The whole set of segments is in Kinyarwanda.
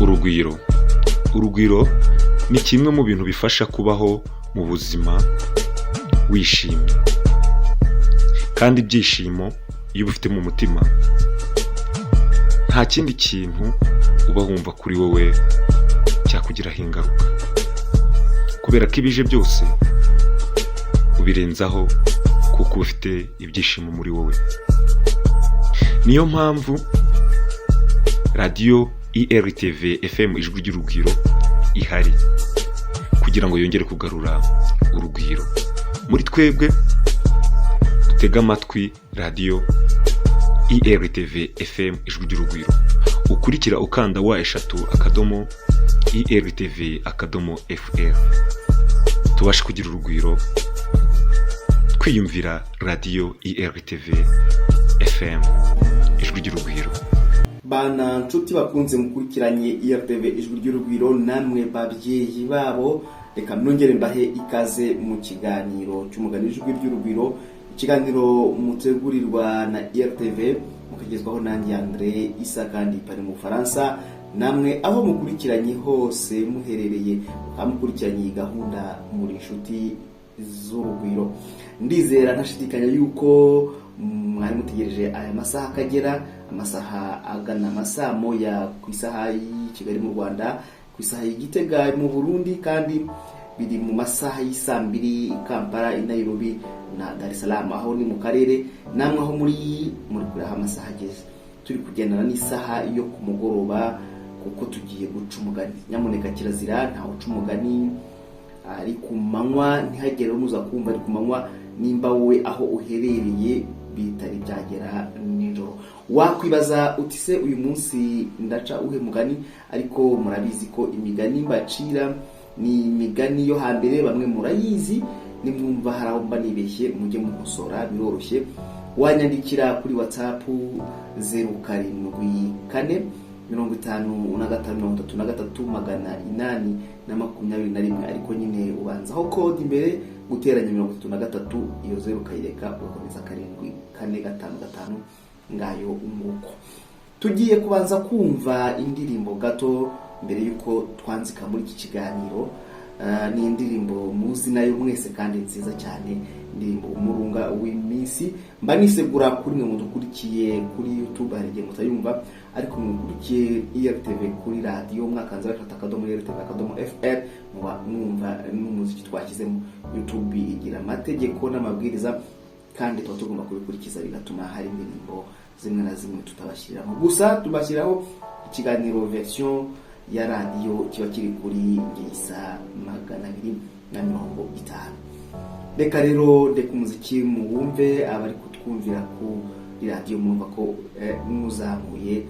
Urugwiro. Urugwiro ni kimwe mu bintu bifasha kubaho mu buzima wishimye, kandi ibyishimo iyo ubifite mu mutima nta kindi kintu uba wumva kuri wowe cyakugiraho ingaruka, kubera ko ibije byose ubirenzaho kuko uba ufite ibyishimo muri wowe. Niyo mpamvu radiyo IRTV FM Ijwi ry'Urugwiro ihari kugira ngo yongere kugarura urugwiro muri twebwe. Dutege amatwi radiyo IRTV FM Ijwi ry'Urugwiro, ukurikira ukanda www.irtv.fr, tubashe kugira urugwiro twiyumvira radiyo IRTV FM Ijwi ry'Urugwiro. Bana nshuti bakunze mukurikiranye IRTV Ijwi ry'Urugwiro, namwe babyeyi babo, reka nongere mbahe ikaze mu kiganiro cy'umugani Ijwi ry'Urugwiro, ikiganiro mutegurirwa na IRTV mukagezwaho nanjye Andre Isa kandi Paris mu Bufaransa. Namwe aho mukurikiranye hose muherereye, mukaba mukurikiranye iyi gahunda muri inshuti z'urugwiro, ndizera ntashidikanya yuko mwari mutegereje aya masaha akagera, amasaha agana amasaa moya ku isaha y'i Kigali mu Rwanda, ku isaha y'i Gitega mu Burundi, kandi biri mu masaha y'isaa mbiri i Kampala, i Nairobi na Dar es Salaam, aho ni mu karere. Namwe aho muri kure aho amasaha ageze, turi kugendana n'isaha yo ku mugoroba kuko tugiye guca umugani. Nyamuneka kirazira, ntawe uca umugani ari ku manywa, ntihagere muza kumva ari ku manywa. Nimba wowe aho uherereye bitari byagera nijoro, wakwibaza uti: "Se uyu munsi ndaca uhe mugani?" Ariko murabizi ko imigani mbacira ni imigani yo hambere, bamwe murayizi. Nimwumva hari aho mba nibeshye mujye mukosora, biroroshye. Wanyandikira kuri WhatsApp 0745533821, ariko nyine ubanzaho kode imbere, guteranya 33, iyo zeru ukayireka ugakomeza 7455. Ngayo nguko. Tugiye kubanza kumva indirimbo gato mbere y'uko twanzika muri iki kiganiro. Ni indirimbo muzi nayo mwese kandi nziza cyane, indirimbo Umurunga w'Iminsi. Mba nisegura kuri mwe mudukurikiye kuri YouTube, hari igihe mutayumva, ariko mukurikiye IRTV kuri radiyo mwakanze www.irtv.fr muba mwumva n'umuziki twashyizemo. YouTube igira amategeko n'amabwiriza kandi tuba tugomba kubikurikiza, bigatuma hari indirimbo zimwe na zimwe tutabashyiriramo. Gusa tubashyiraho ikiganiro version ya radiyo kiba kiri kuri ngisa 250. Reka rero ndeka umuziki muwumve. Abari kutwumvira kuri radiyo mwumva ko muzamuye,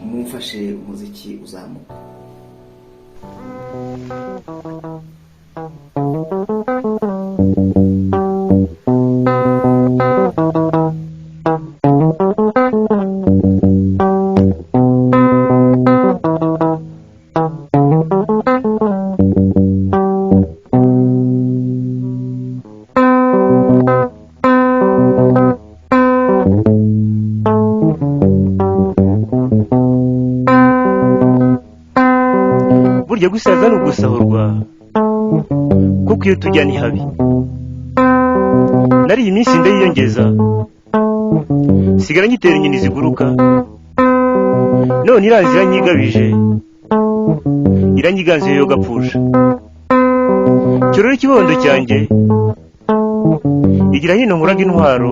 mumfashe umuziki uzamuka. Burya gusaza ni ugusahurwa, kuko iyo tujya ni habi. Nari iyi minsi ndayiyongeza, sigara nyitera inyoni ziguruka, none iraza iranyigabije, iranyiganze yo gapfusha cyorora ikibondo cyanjye, igira hino nkuraga intwaro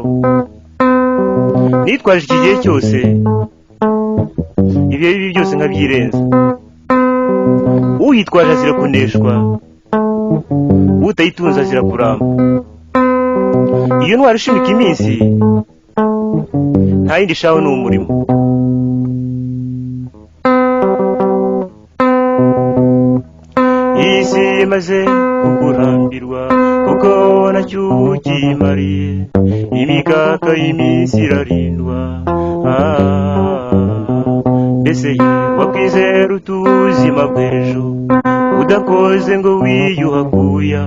nitwaje iki gihe cyose, ibihe bibi byose nkabyirenza. Uyitwaje azira kuneshwa, utayitunze azira kuramba. Iyo ntwaro ishimika iminsi nta yindi shaho ni umurimo. Iyi si imaze kukurambirwa kuko nacyo ukimariye, imikaka y'iminsi irarindwa. Mbese ye wakwizera utuzima bw'ejo udakoze ngo wiyuhakuya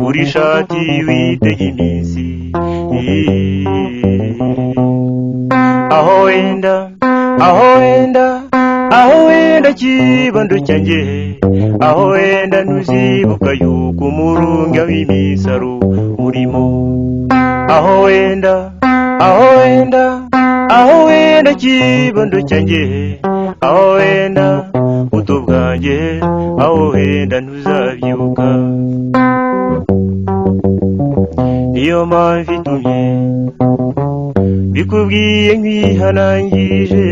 uri ishati witega iminsi? Aho wenda, aho wenda, Aho wenda kibando cyanjye, aho wenda ntuzibuka yuko umurunga w'imisaro urimo. Aho wenda, aho wenda, aho wenda kibando cyanjye, aho wenda buto bwanjye, aho wenda ntuzabyibuka. Niyo mpamvu itumye bikubwiye nkwihanangije.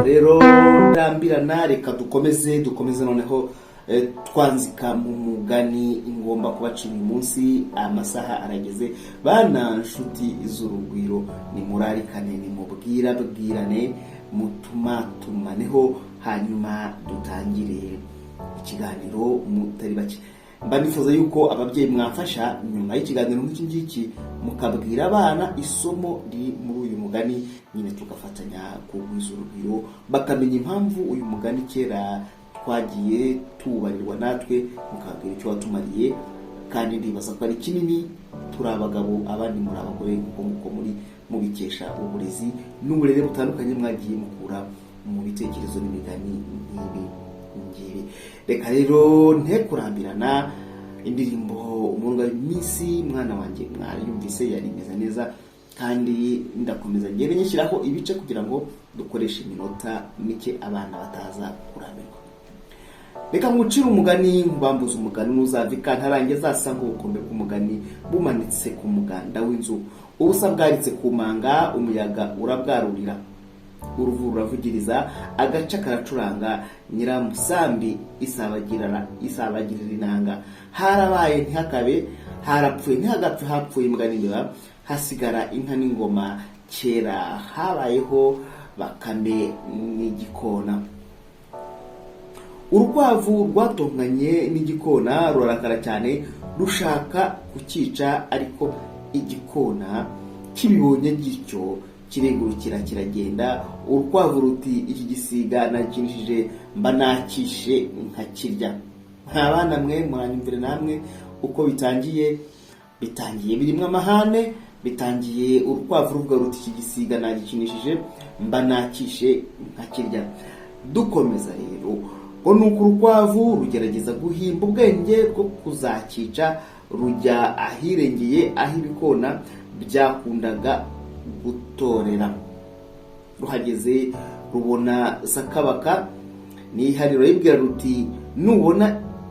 Rero ndambirana, reka dukomeze noneho twanzika mu mugani ngomba kubacira uyu munsi. Amasaha arageze bana nshuti z'urugwiro, nimurarikane, nimubwira bwirane, mutumatumaneho, hanyuma dutangire ikiganiro mutari bake. Mba nifuza yuko ababyeyi mwamfasha nyuma y'ikiganiro nk'iki ngiki mukabwira abana isomo riri muri uyu mugani, nyine tugafatanya kugwiza urugwiro, bakamenya impamvu uyu mugani kera twagiye tuwubarirwa, natwe mukababwira icyo watumariye. Kandi ndibaza ko ari kinini, turi abagabo abandi muri abagore, nk'uko nguko muri mubikesha uburezi n'uburere butandukanye mwagiye mukura mu bitekerezo n'imigani nk'ibi ngibi. Reka rero ntekurambirana, indirimbo umurunga w'iminsi mwana wanjye mwarayumvise, yari imeze neza, kandi ndakomeza ngende nyishyiraho ibice kugira ngo dukoreshe iminota mike abana bataza kurambirwa. Reka ngucire umugani, nkubambuze umugani ntuzava ikantarange, zasanga ubukombe bw'umugani bumanitse ku muganda w'inzu. Ubusa bwaritse ku manga, umuyaga urabwarurira, uruvu ruravugiriza, agaca karacuranga, nyiramusambi isabagirira inanga. Harabaye ntihakabe, harapfuye ntihagapfe, hapfuye imbwa n'imbeba, hasigara inka n'ingoma. Kera habayeho bakame n'igikona. Urukwavu rwatonganye n'igikona rurarakara cyane, rushaka kucyica, ariko igikona kibibonye gityo kiregurukira kiragenda. Urukwavu ruti: "Iki gisiga nakinishije mba nakishe nkakirya." Nta bana mwe, muranyumvire namwe uko bitangiye. Bitangiye birimo amahane, bitangiye urukwavu ruvuga ruti: "Iki gisiga nagikinishije mba nakishe nkakirya." Dukomeza rero ngo nuko urukwavu rugerageza guhimba ubwenge bwo kuzakica, rujya ahirengeye aho ibikona byakundaga gutorera. Ruhageze rubona sakabaka nihariro, rurayibwira ruti: "Nubona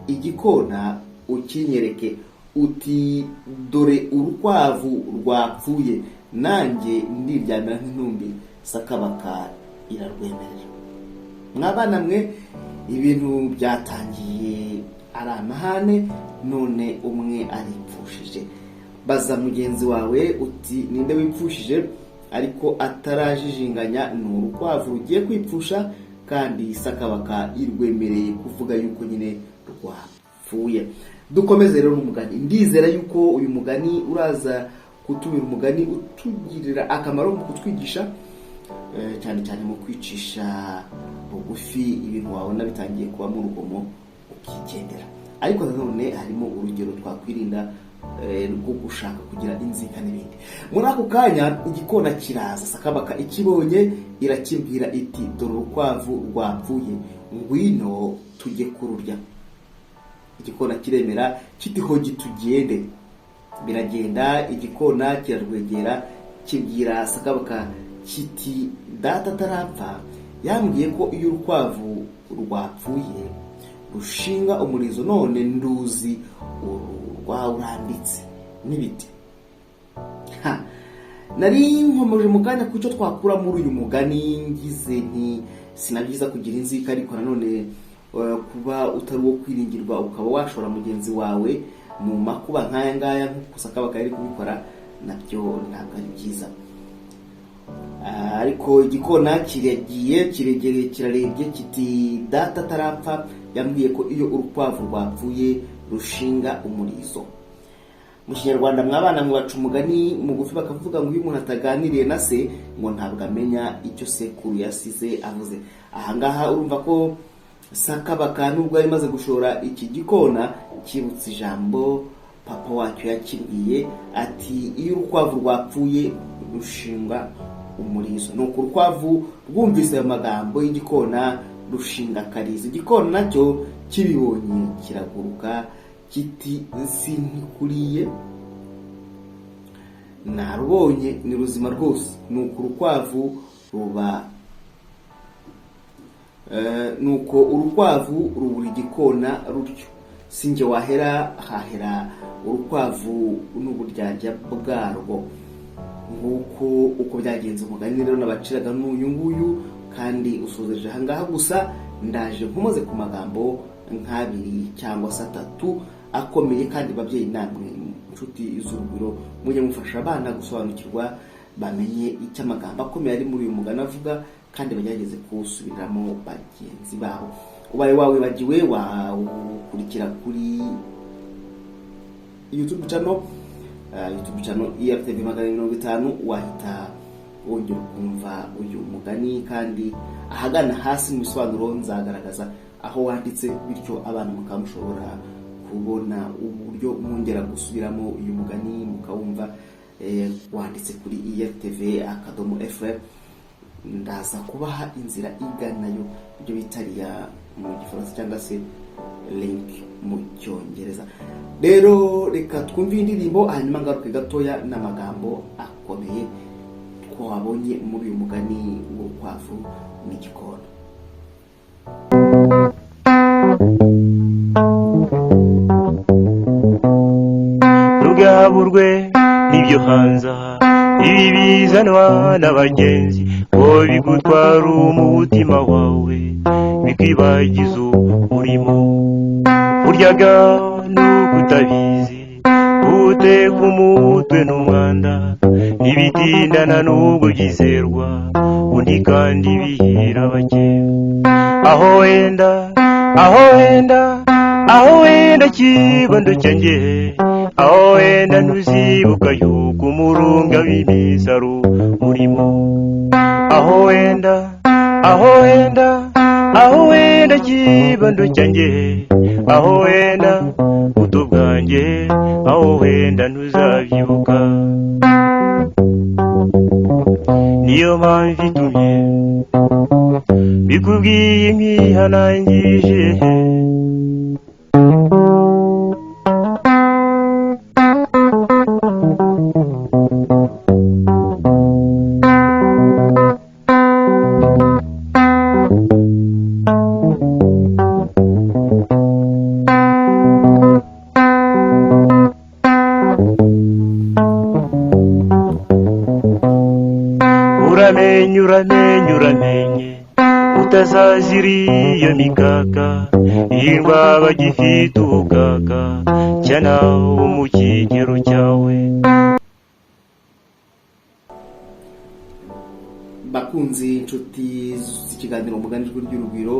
igikona ukinyereke uti dore urukwavu rwapfuye, nanjye ndiryamira nk'intumbi." Sakabaka irarwemerera. Mwabana mwe, ibintu byatangiye ari amahane, none umwe aripfushije. Baza mugenzi wawe uti: "Ninde wipfushije?" Ariko atarajijinganya, ni urukwavu rugiye kwipfusha, kandi sakabaka irwemereye kuvuga yuko nyine rwapfuye. Dukomeze rero n'umugani. Ndizera yuko uyu mugani uraza kutubera umugani utugirira akamaro mu kutwigisha, cyane cyane mu kwicisha bugufi ibintu wabona bitangiye kubamo urugomo ukigendera. Ariko nanone harimo urugero twakwirinda rwo gushaka kugira inzika n'ibindi. Muri ako kanya igikona kiraza, sakabaka ikibonye irakibwira iti: "Dore urukwavu rwapfuye, ngwino tujye kururya." Igikona kiremera kiti: "Hogi tugende." Biragenda, igikona kirarwegera, kibwira sakabaka kiti: "Data atarapfa yambwiye ko iyo urukwavu rwapfuye rushinga umurizo, none nduzi uru rwawurambitse n'ibiti." Ha! Nari nkomeje mu kanya ku cyo twakura muri uyu mugani, ngize nti sinabyiza kugira inzika, ariko nanone kuba utari uwo kwiringirwa ukaba washora mugenzi wawe mu makuba nk'aya ngaya nk'uko sakabaka yari kubikora, nabyo ntabwo ari byiza. Ariko igikona kiragiye, kiregereye, kirarebye kiti: "Data atarapfa yambwiye ko iyo urukwavu rwapfuye rushinga umurizo." Mu Kinyarwanda mwabana mubaca umugani mugufi bakavuga ngo iyo umuntu ataganiriye na se ngo ntabwo amenya icyo sekuru yasize avuze. Ahangaha urumva ko Sakabaka nubwo yari imaze gushora iki gikona, cyibutse ijambo papa wacyo yakibwiye ati: "Iyo urukwavu rwapfuye rushinga umurizo." Nuko urukwavu rwumvise ayo magambo y'igikona rushinga akarizo. Igikona nacyo kibibonye kiraguruka kiti: "Sinkikuriye, narubonye, ni ruzima rwose." Nuko urukwavu ruba nuko urukwavu rubura igikona rutyo. Sinjye wahera, hahera urukwavu n'uburyarya bwarwo. Nguko uko byagenze. Umugani rero nabaciraga n'uyu nguyu kandi usozeje ahangaha. Gusa ndaje nkomoze ku magambo nk'abiri cyangwa se atatu akomeye. Kandi babyeyi namwe inshuti z'urugwiro, mujye mufasha abana gusobanukirwa, bamenye icyo amagambo akomeye ari muri uyu mugani avuga, kandi bagerageze kuwusubiramo bagenzi babo. Ubaye wawibagiwe wawukurikira kuri YouTube channel, YouTube channel ERTV 250, wahita wongera ukumva uyu mugani. Kandi ahagana hasi mu bisobanuro nzagaragaza aho wanditse, bityo abana mukaba mushobora kubona uburyo mwongera gusubiramo uyu mugani mukawumva. Wanditse kuri ERTV akadomo FM, ndaza kubaha inzira iganayo, ibyo bita lien mu Gifaransa cyangwa se link mu Cyongereza. Rero reka twumve indirimbo, hanyuma ngaruke gatoya n'amagambo akomeye twabonye muri uyu mugani w'urukwavu n'igikona. Ntugaburwe n'ibyo hanze aha, ibi bizanwa n'abagenzi ngo bigutwara umutima wawe, bikwibagiza umurimo. Buryaga nuko utabizi, uteka umutwe n'umwanda ntibitindana n'ubwo byizerwa undi, kandi bihira bake. Aho wenda, aho wenda, aho wenda, kibondo cyanjye, aho wenda ntuzibuka yuko umurunga w'imisaro murimo. Aho wenda, aho wenda, aho wenda, kibondo cyanjye, aho wenda, buto bwanjye, aho wenda ntuzabyibuka. Niyo mpamvu itumye bikubwiye nkihanangije. Uramenye, uramenye, uramenye utazazira iyo mikaka hirwa bagifite ubukaka cyane abo mu kigero cyawe. Bakunzi, inshuti z'ikiganiro Umugani Ijwi ry'Urugwiro,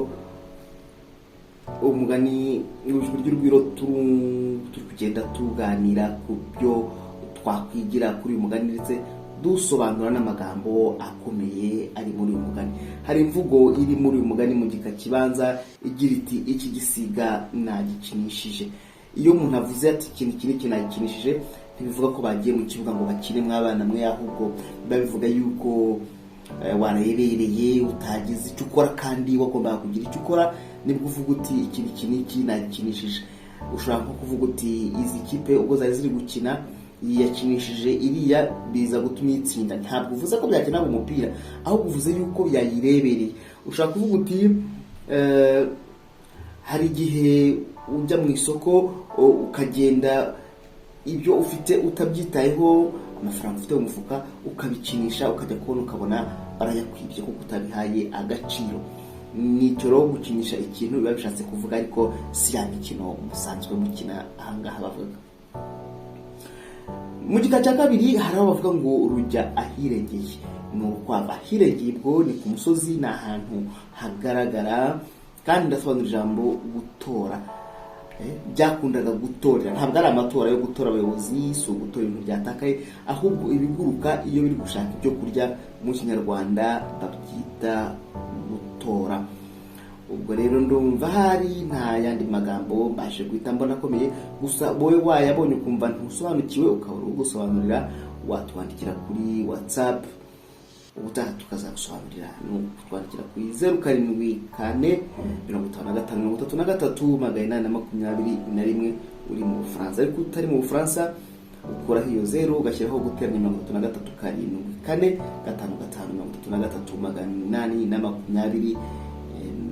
Umugani Ijwi ry'Urugwiro, turi kugenda tuganira ku byo twakwigira kuri uyu mugani, ndetse dusobanura n'amagambo akomeye ari muri uyu mugani. Hari imvugo iri muri uyu mugani mu gika kibanza igira iti: "Iki gisiga nagikinishije." Iyo umuntu avuze ati ikintu iki n'iki nagikinishije, ntibivuga ko bagiye mu kibuga ngo bakine mw'abana mwe, ahubwo biba bivuga yuko warebereye utagize icyo ukora kandi wagombaga kugira icyo ukora, nibwo uvuga uti iki n'iki n'iki nagikinishije. Ushobora nko kuvuga uti izi kipe ubwo zari ziri gukina, iyi yakinishije iriya biza gutuma itsinda. Ntabwo uvuze ko byakinaga umupira, ahubwo uvuze yuko yayirebereye. Ushobora kuvuga uti hari igihe ujya mu isoko ukagenda ibyo ufite utabyitayeho, amafaranga ufite mu mufuka ukabikinisha, ukajya kubona ukabona barayakwibye kuko utabihaye agaciro. Nicyo rero gukinisha ikintu biba bishatse kuvuga, ariko si ya mikino musanzwe mukina ahangaha bavuga. Mu gika cya kabiri hari aho bavuga ngo rujya ahirengeye. Ni urukwavu. Ahirengeye ubwo ni ku musozi, ni ahantu hagaragara. Kandi ndasobanura ijambo gutora. Byakundaga gutorera. Ntabwo ari amatora yo gutora abayobozi, si ugutora ibintu byatakaye, ahubwo ibiguruka iyo biri gushaka ibyo kurya, mu Kinyarwanda babyita gutora. Ubwo rero ndumva hari nta yandi magambo mbashe guhita mbona akomeye. Gusa wowe wayabonye ukumva ntusobanukiwe, ukabura ugusobanurira, watwandikira kuri WhatsApp, ubutaha tukazagusobanurira. Ni ukutwandikira kuri 0745553821 uri mu Bufaransa. Ariko utari mu Bufaransa ukuraho iyo zeru, ugashyiraho guteranya 33 745 533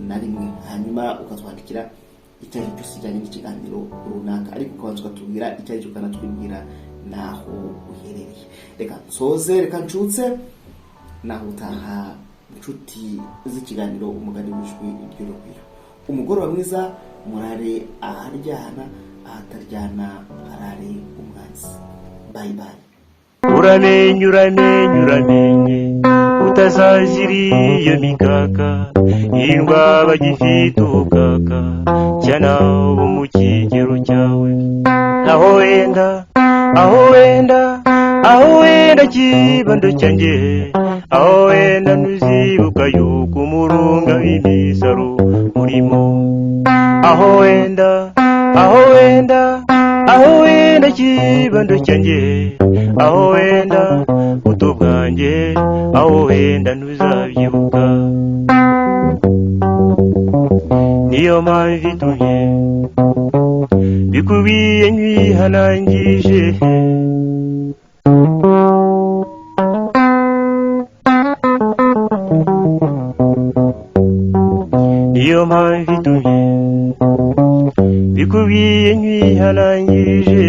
821, hanyuma ukatwandikira icyo ari cyo cyose kijyanye n'ikiganiro runaka, ariko ukabanza ukatubwira icyo ari cyo, ukanatwibwira n'aho uherereye. Reka nsoze, reka ncutse. Naho utaha, inshuti z'ikiganiro Umugani w'Ijwi ry'Urugwiro. Umugoroba mwiza, murare aharyana, ahataryana harare umwanzi. Bye bye. Uramenye, uramenye, uramenye utazazira iyo mikaka indwa bagifite ubukaka cyane abo mu kigero cyawe. Aho wenda, aho wenda, aho wenda, kibando cyanjye, aho wenda ntuzibuka yuko umurunga w'imisaro urimo. Aho wenda, aho wenda, aho wenda, kibando cyanjye, aho wenda, buto bwanjye, aho wenda ntuzabyibuka. Niyo mpamvu itumye bikubiye nkwihanangije. Niyo mpamvu itumye bikubiye nkwihanangije.